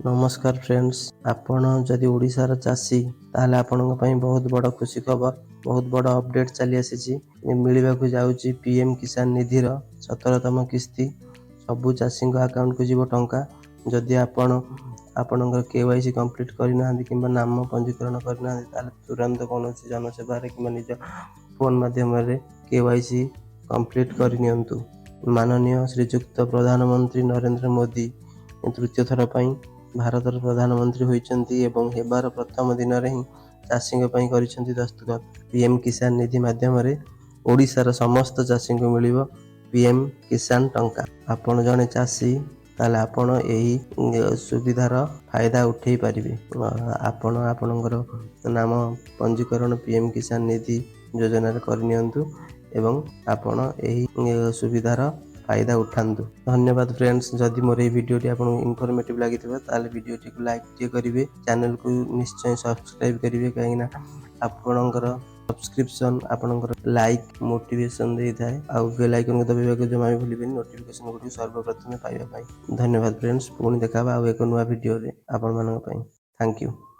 ନମସ୍କାର ଫ୍ରେଣ୍ଡସ୍। ଆପଣ ଯଦି ଓଡ଼ିଶାର ଚାଷୀ, ତାହେଲେ ଆପଣଙ୍କ ପାଇଁ ବହୁତ ବଡ଼ ଖୁସି ଖବର, ବହୁତ ବଡ଼ ଅପଡ଼େଟ୍ ଚାଲି ଆସିଛି। ମିଳିବାକୁ ଯାଉଛି ପିଏମ୍ କିଷାନ ନିଧିର 17ତମ କିସ୍ତି। ସବୁ ଚାଷୀଙ୍କ ଆକାଉଣ୍ଟକୁ ଯିବ ଟଙ୍କା। ଯଦି ଆପଣ ଆପଣଙ୍କର କେୱାଇସି କମ୍ପ୍ଲିଟ୍ କରିନାହାନ୍ତି କିମ୍ବା ନାମ ପଞ୍ଜୀକରଣ କରିନାହାନ୍ତି, ତାହେଲେ ତୁରନ୍ତ କୌଣସି ଜନସେବାରେ କିମ୍ବା ନିଜ ଫୋନ୍ ମାଧ୍ୟମରେ କେୱାଇସି କମ୍ପ୍ଲିଟ୍ କରିନିଅନ୍ତୁ। ମାନନୀୟ ଶ୍ରୀଯୁକ୍ତ ପ୍ରଧାନମନ୍ତ୍ରୀ ନରେନ୍ଦ୍ର ମୋଦି ତୃତୀୟ ଥର ପାଇଁ ଭାରତର ପ୍ରଧାନମନ୍ତ୍ରୀ ହୋଇଛନ୍ତି ଏବଂ ହେବାର ପ୍ରଥମ ଦିନରେ ହିଁ ଚାଷୀଙ୍କ ପାଇଁ କରିଛନ୍ତି ଦସ୍ତଖତ। ପିଏମ୍ କିଷାନ ନିଧି ମାଧ୍ୟମରେ ଓଡ଼ିଶାର ସମସ୍ତ ଚାଷୀଙ୍କୁ ମିଳିବ ପିଏମ୍ କିଷାନ ଟଙ୍କା। ଆପଣ ଜଣେ ଚାଷୀ, ତାହେଲେ ଆପଣ ଏହି ସୁବିଧାର ଫାଇଦା ଉଠେଇ ପାରିବେ। ଆପଣ ଆପଣଙ୍କର ନାମ ପଞ୍ଜୀକରଣ ପିଏମ୍ କିଷାନ ନିଧି ଯୋଜନାରେ କରିନିଅନ୍ତୁ ଏବଂ ଆପଣ ଏହି ସୁବିଧାର ଫାଇଦା ଉଠାନ୍ତୁ। ଧନ୍ୟବାଦ ଫ୍ରେଣ୍ଡସ୍। ଯଦି ମୋର ଏହି ଭିଡ଼ିଓଟି ଆପଣଙ୍କୁ ଇନଫର୍ମେଟିଭ୍ ଲାଗିଥିବ, ତାହେଲେ ଭିଡ଼ିଓଟିକୁ ଲାଇକ୍ ଟିକେ କରିବେ, ଚ୍ୟାନେଲକୁ ନିଶ୍ଚୟ ସବସ୍କ୍ରାଇବ୍ କରିବେ, କାହିଁକିନା ଆପଣଙ୍କର ସବସ୍କ୍ରିପସନ୍, ଆପଣଙ୍କର ଲାଇକ୍ ମୋଟିଭେସନ୍ ଦେଇଥାଏ। ଆଉ ବେଲ୍ ଆଇକନ୍କୁ ଦବାଇବାକୁ ଜମା ବି ଭୁଲିବେନି, ନୋଟିଫିକେସନ୍ ଗୁଡ଼ିକୁ ସର୍ବପ୍ରଥମେ ପାଇବା ପାଇଁ। ଧନ୍ୟବାଦ ଫ୍ରେଣ୍ଡସ୍। ପୁଣି ଦେଖା ହେବା ଆଉ ଏକ ନୂଆ ଭିଡ଼ିଓରେ ଆପଣମାନଙ୍କ ପାଇଁ। Thank you.